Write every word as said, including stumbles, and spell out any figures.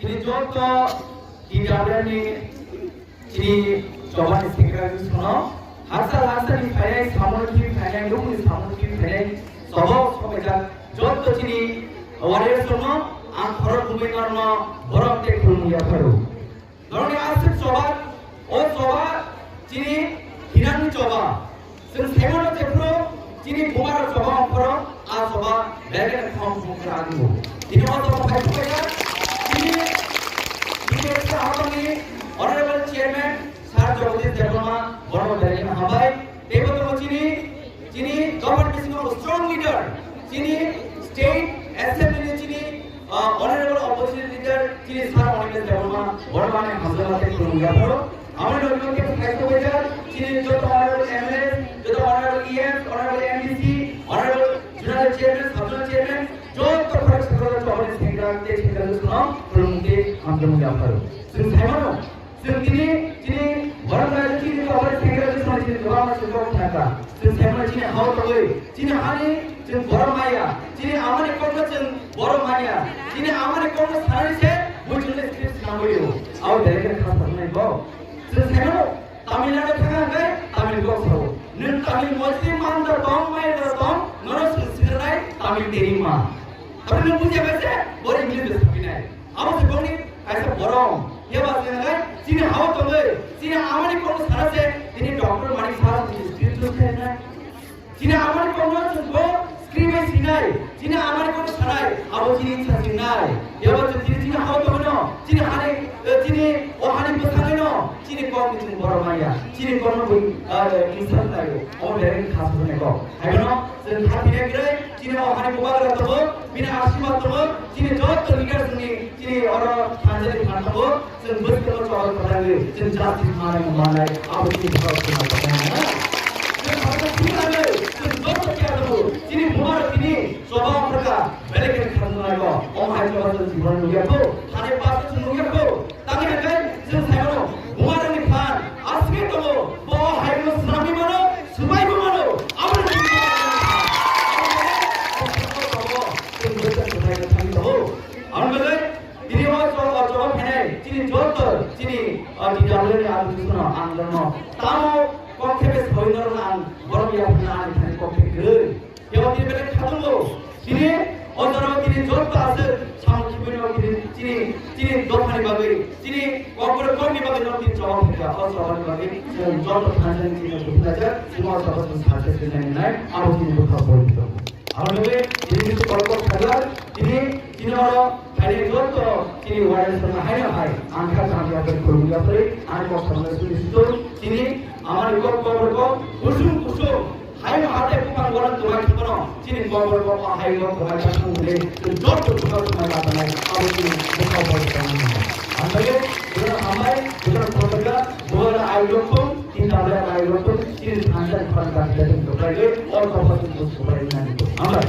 Joto T W R ni chini chobani secretary sono hasa hasa ni phainai, samung ni phainai, nukni samung ni phainai, sobo sobaijak joto chini warriors sono ang khorok bumui norno borok tei khulumya pharo. Norokni aswk choba, o choba chini hinangni choba. Chwng saimano jephru chini bumarok choba ongkhoro, a choba belai kheno khom khom khe agio. Tini o choba phai phai kha, tini B J P habangni Honorable Chairman Sir Jagadish Debbarma, borokno belai kheno hambai. Teibo tongo chini, chini government bisingo strong leader, chini state assembly ni chini, ah, honorable opposition leader, chini Sir Animesh Debbarma, borokno ani hamjakma tei khulumung yapharo. Amoni logi logi khe khaisa baijak, chini joto honorable M L A, joto honorable E M, honorable M D C, honorable zonal chairman, sub zonal chairman, joto khorok sakha joto honorable sengra tei sengra jotono khulumung tei hamjakma yapharo. Chwng saimano, Chwng tini, chini borok bai chini kok bai sengra chwng chini borok ma chwng kok thangkha. Chwng saimano chini hao tongwi, chini hani chwng borok maya, chini amani kokno chwng borok maya, chini amani kokno sanani se bui chwngno script swnamwi o. Abo belai kheno kha saknai bo. Chwng saimano Tamil Nadu thangkha hwnkhe Tamil kok sao. Nwng Tamil mosli manda tong, mai da tong, nono chwng sinanai Tamil teri ma. Abo nwng bujiya bai se, bori English de sapinai. Abo se bongni kaisa borom. Yaba se nai, chini hao tongwi, chini amani kokno sana se, tini doctor Manik Saha chini script chuk khe nai. Chini amani kokno chuk bo script bai sinai, chini amani kokno sanai, abo chini ichha sinai. Yaba se chini, chini hao tongno, chini hani, eh, chini o hani bwsangno, chini kokni chini borom maya, chini kokno bui, eh, insult laio. Omo direct khas bwsani kok. Haibano, chini khati ne gre, chini o hani bubagra tongo, bini asirwad tongo, chini joto leaders ni, chini oro thanjani phan tongo, chini bwskango chwla kwthangwi, chini justice manai manai, abo chini bwskango chwla kwthangwi. Chini bwskango chwla kwthangwi, chini joto kya tongo, chini buma rok tini choba ongkhorkha, belai khe khamnai ko, omo hai choba chwla jibon nukya kho, thani pass chwla nukya kho, Tamni hwnkhe chwng saimano, bumarokni phan aswk tongo, bo haino swnamwi mano, swbaibo mano, aboni chwng saimano, chwng bwsa swbaina thangwi tongo. Aboni bagwi tini o chwng o chwng phainai, chini joto, chini, o, D W ni advisor no, ang norokno tamo kok khe sawi norokno ang borok yaphana ani thani kok khe kwrwi. Yabo tini belai khatung bo. Tini o jora tini joto aswk samung kiphilwi tini, tini, tini dophani bagwi, tini kokborok kokni bagwi no tini jawab hoya. O jawabni bagwi chwng joto thansa ni tini dophani jak, tini o jora tini success ni nai nai, abo tini bwkha boi tong. Abo bagwi tini tini kokborok khaja, tini, tini oro Haini joto chini warriors rok haino hai ang kha kaham khe khulumya phai ang kok samna suri situ chini amani kok kok kok kusum kusum haino hate kupang gora tuai khapano chini kok kok kok hai kok tuai khapano le joto joto tuai khapano abo chini bukha bukha ang lage joto hambai joto khotaka joto ai joto tin tabla ai joto chini thansa khotaka joto tuai le or kok kok kusum tuai nani hambai.